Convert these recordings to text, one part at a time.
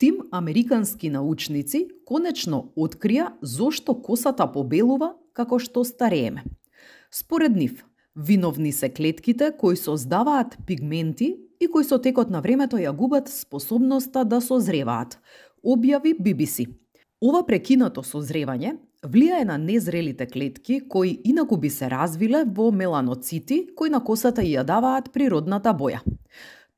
Тим американски научници конечно открија зошто косата побелува како што старееме. Според нив, виновни се клетките кои создаваат пигменти и кои со текот на времето ја губат способноста да созреваат, објави BBC. Ова прекинато созревање влијае на незрелите клетки кои инаку би се развиле во меланоцити кои на косата ја даваат природната боја.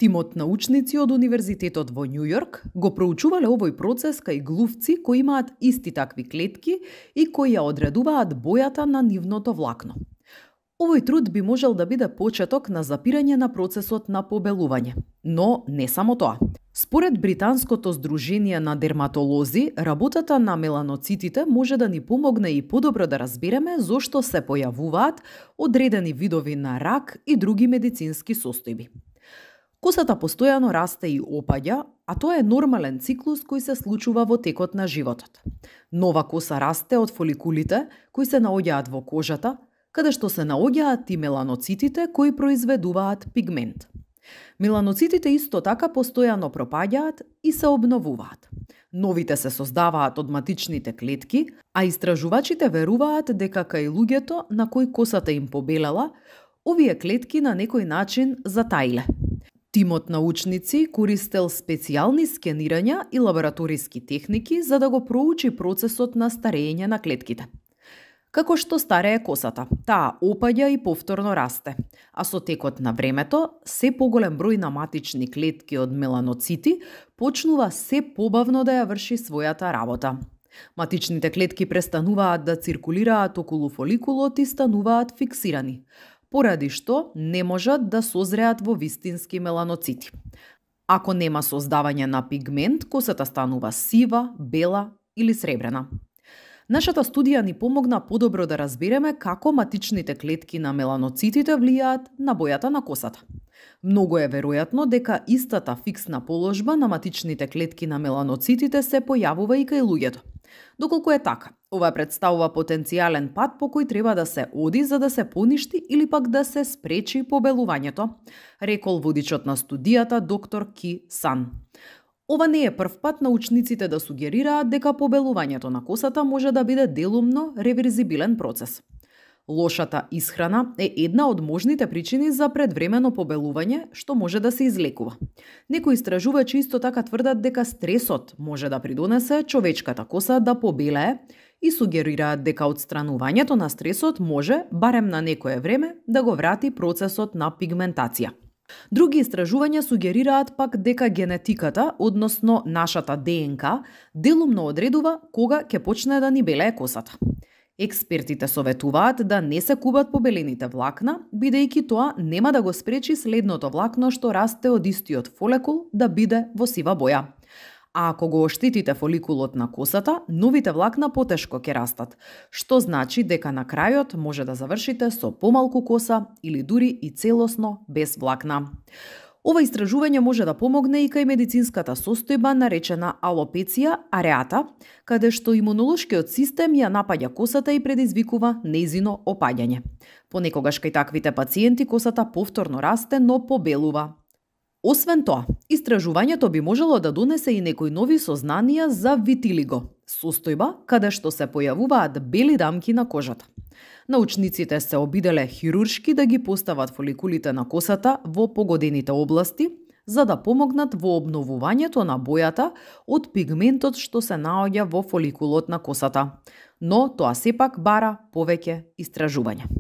Тимот научници од Универзитетот во Њу Јорк го проучувале овој процес кај глувци кои имаат исти такви клетки и кои ја одредуваат бојата на нивното влакно. Овој труд би можел да биде почеток на запирање на процесот на побелување. Но не само тоа. Според Британското здружение на дерматолози, работата на меланоцитите може да ни помогне и подобро да разбереме зошто се појавуваат одредени видови на рак и други медицински состојби. Косата постојано расте и опаѓа, а тоа е нормален циклус кој се случува во текот на животот. Нова коса расте од фоликулите кои се наоѓаат во кожата, каде што се наоѓаат и меланоцитите кои произведуваат пигмент. Меланоцитите исто така постојано пропаѓаат и се обновуваат. Новите се создаваат од матичните клетки, а истражувачите веруваат дека кај луѓето на кои косата им побелела, овие клетки на некој начин затаиле. Тимот научници користел специјални скенирања и лабораториски техники за да го проучи процесот на старење на клетките. Како што старее косата, таа опаѓа и повторно расте, а со текот на времето, се поголем број на матични клетки од меланоцити почнува се побавно да ја врши својата работа. Матичните клетки престануваат да циркулираат околу фоликулот и стануваат фиксирани, поради што не можат да созреат во вистински меланоцити. Ако нема создавање на пигмент, косата станува сива, бела или сребрена. Нашата студија ни помогна подобро да разбереме како матичните клетки на меланоцитите влијаат на бојата на косата. Многу е веројатно дека истата фиксна положба на матичните клетки на меланоцитите се појавува и кај луѓето. Доколку е така, ова представува потенцијален пат по кој треба да се оди за да се поништи или пак да се спречи побелувањето, рекол водичот на студијата доктор Ки Сан. Ова не е прв пат научниците да сугерираат дека побелувањето на косата може да биде делумно реверзибилен процес. Лошата исхрана е една од можните причини за предвремено побелување што може да се излекува. Некои истражувачи исто така тврдат дека стресот може да придонесе човечката коса да побелее и сугерираат дека отстранувањето на стресот може, барем на некое време, да го врати процесот на пигментација. Други истражувања сугерираат пак дека генетиката, односно нашата ДНК, делумно одредува кога ќе почне да ни белее косата. Експертите советуваат да не се кубат побелените влакна, бидејќи тоа нема да го спречи следното влакно што расте од истиот фолекул да биде во сива боја. А ако го оштетите фоликулот на косата, новите влакна потешко ќе растат, што значи дека на крајот може да завршите со помалку коса или дури и целосно без влакна. Ова истражување може да помогне и кај медицинската состојба наречена алопеција ареата, каде што имунолошкиот систем ја напаѓа косата и предизвикува нејзино опаѓање. Понекогаш кај таквите пациенти косата повторно расте, но побелува. Освен тоа, истражувањето би можело да донесе и некои нови сознанија за витилиго, состојба каде што се појавуваат бели дамки на кожата. Научниците се обиделе хируршки да ги постават фоликулите на косата во погодените области, за да помогнат во обновувањето на бојата од пигментот што се наоѓа во фоликулот на косата. Но тоа сепак бара повеќе истражување.